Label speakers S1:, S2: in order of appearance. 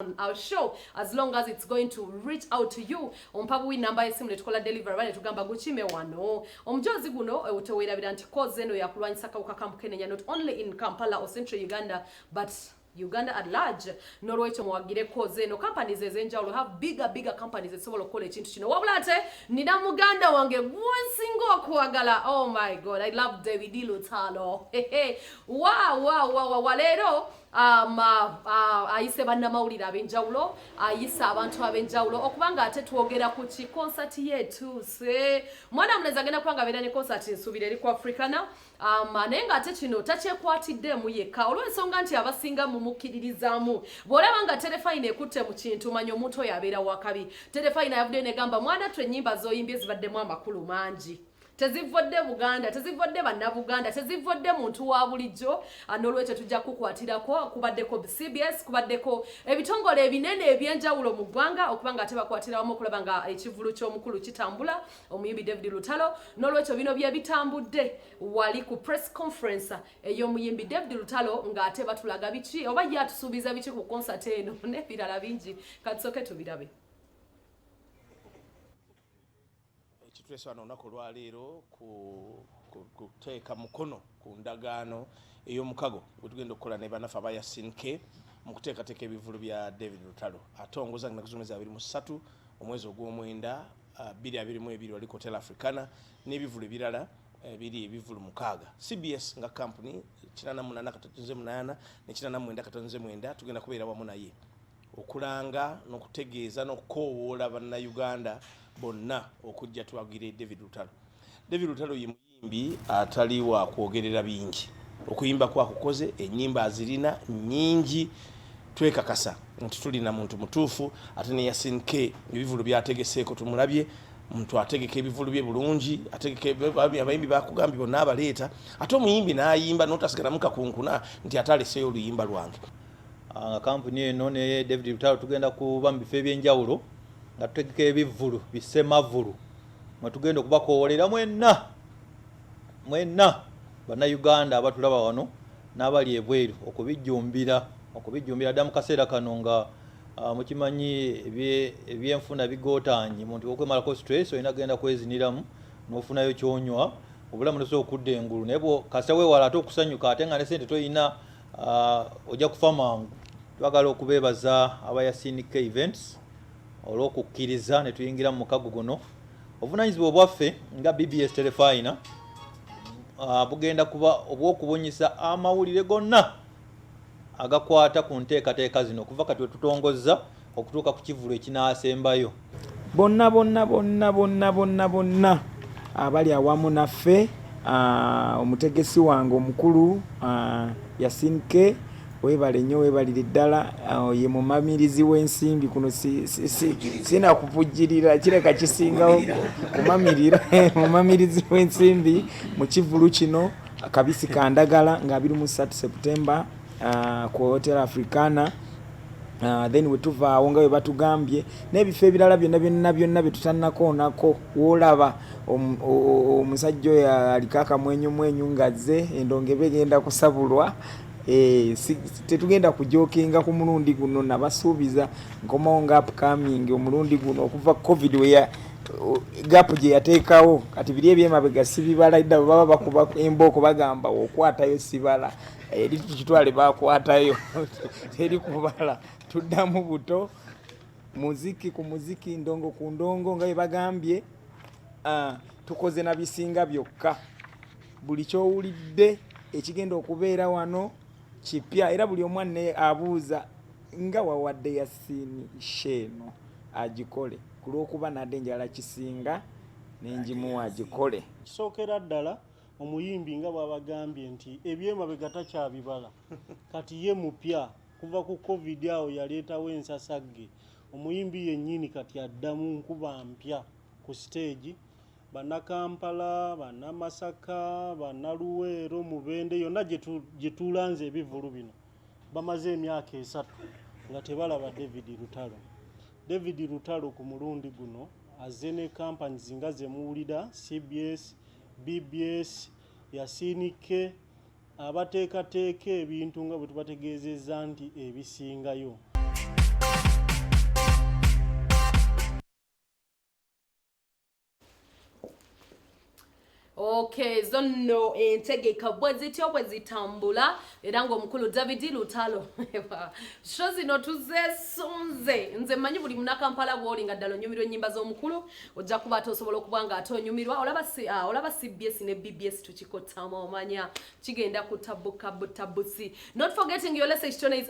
S1: On our show, as long as it's going to reach out to you, ompa buwi namba y'essimu netukola delivery ba netugamba gukime wano omujozi guno. Teweerabira nti cause eno yakulwanyisa kawuka ka mukenenya, not only in Kampala or Central Uganda but Uganda at large. Nolwekyo muwagire cause eno. Companies ez'enjawulo have bigger, bigger companies ezisobola okukola ekintu kino. Wabula ate nina muganda wange gwensinga okwagala. Oh my God, I love David Lutalo. Wa leero ayise bannamawulire ab'enjawulo, ayise abantu ab'enjawulo okubanga ate twogera ku ki concert yetuuse. Mwana mulenzi agenda kuba nga abeera ne concert, nsuubira eri ku Africana, naye ng'ate kino takyekwatiddemu yekka olw'ensonga nti abasinga mumukkiririzaamu. Bw'olaba nga Terefayina ekutte mu kintu, manya omuntu oyo abeera wakabi. Terefayina yavuddeyo negamba, "Mwana twe, ennyimba z'oyimbye zibaddemu amakulu mangi, tezivodde Buganda, tezivodde Bannabuganda, tezivodde muntu wa bulijjo." N'olwekyo tujja kukwatirako. Kubaddeko CBS, kubaddeko ebitongole ebinene ebyenjawulo mu ggwanga okuba nga ate bakwatira wamu okulaba nga ekivulu ky'omukulu kitambula, omuyimbi David Lutalo. N'olwekyo bino bye bitambudde wali ku press conference ey'omuyimbi David Lutalo, ng'ate batulaga biki oba ye atusuubiza biki ku concert eno n'ebirala bingi. Katusooke tubirabe.
S2: Ekituleese wano olunaku olwaleero kuteeka mukono ku ndagaano ey'omukago gwe tugenda okukola ne bannaffe aba Yasin K mu kuteekateeka ebivulu bya David Lutalo. Atongoza nga z'omwezi 23 omwezi ogw'omwenda 2022 wali Hotel Africana n'ebivulu ebirala biri ebivulu 6. CBS nga kampuni 88.8 ne 89.9 tugenda kubeera wamu naye okulanga n'okutegeeza n'okukoowoola Bannayuganda bonna okujja twagire David Lutalo. David Lutalo ye muyimbi atali wa kwogerera bingi. Okuyimba kwakukoze, ennyimba azirina nnyingi. Twekakasa nti tulina muntu mutuufu. Ate ne Yasin K ebivulu byategeseeko tumulabye, muntu ategeka ebivulu bye bulungi, ategeka abayimbi bakugambye bonna abaleeta, ate omuyimbi n'ayimba n'otasigalamu kakunkuna nti ate aleseeyo oluyimba lwange.
S3: Nga kampuni eno ne David Lutalo tugenda kuba mu bifo ebyenjawulo nga tutegeka ebivvulu bisemavulu mwe tugenda okubakoowolera mwenna mwenna Bannayuganda abatulaba wano n'abali ebweru okubijjumbira dda mu kaseera kano nga mukimanyi ebyenfuna bigootaanye. Muntu okwemalako stress olina genda kweziniramu n'ofunayo kyonywa, obulamu nosobola okudda engulu. Naye kasita weewala ate okusanyuka ate nga ne sente toyina, ojja kufa mangu. Twagala okubeebaza aba Yasin K Events olw'okukkiriza ne tuyingira mu mukago guno. Obuvunanyizibwa obwaffe nga BBS Terefayina bugenda kuba obw'okubunyisa amawulire gonna agakwata ku nteekateeka zino okuva kati wetutongozza okutuuka ku kivulu ekinaasembayo.
S4: Bonna bonna bonna bonna bonna bonna abali awamu naffe, omutegesi wange omukulu Yasin K, weebale nnyo, weebalire ddala. Ye mumamirizi w'ensimbi kuno. Sinakuvujjirira kireka kisingawo kumamirira. Mumamirizi w'ensimbi mu kivulu kino Kabisi Kandagala nga 23 September ku Hotel Africana. Then wetuvaawo nga bwe batugambye n'ebifo ebirala byonna byonna byonna bye tutannakoonako. Woolaba omusajja oyo aliko akamwenyumwenyu ng'azze, endongo eba egenda kusabulwa. Tetugenda kujokinga ku mulundi guno. Nabasuubiza nkomawo nga upcoming omulundi guno okuva COVID weya gap gye yateekawo. Kati biri ebyemabega sibibala dda. Bwe baba bakuba embooko bagamba okwatayo sibala eri tukitwale bakwatayo teri kubala. Tuddamu buto muziki ku muziki, ndongo ku ndongo, nga bwe bagambye. Tukoze na bisinga byokka. Buli kyowulidde ekigenda okubeera wano kipya, era buli omu ne abuuza nga wawadde Yasiini sheeno agikole ku lw'okuba nadde njala kisinga nenjimuwa agikole.
S5: Kisookera ddala omuyimbi nga bw'abagambye nti ebyemabega takyabibala, kati ye mupya. Kuva ku COVID awo yaleetawo ensasagge. Omuyimbi yennyini kati addamu nkuba mpya ku siteegi. Bannakampala, Bannamasaka, Bannaluweero, Mubende, yonna gye tulanze ebivvulu bino bamaze emyaka 3 nga tebalaba David Lutalo. David Lutalo ku mulundi guno azze ne companies nga zemuwulira, CBS, BBS, Yasin K, abateekateeka ebintu nga bwe tubategeezezza nti ebisingayo.
S1: Okay, zo nno entegeka bwe zityo bwe zitambula, era ng'omukulu David Lutalo, show zino tuzeesunze. Nze mmanyi buli Munakampala bw'oli nga ddala onyumirwa ennyimba z'omukulu, ojja kuba ate osobola okuba nga ate onyumirwa. Olaba si, olaba CBS ne BBS tukikottama, omanya kigenda kutabuka butabusi. Not forgetting your lesson is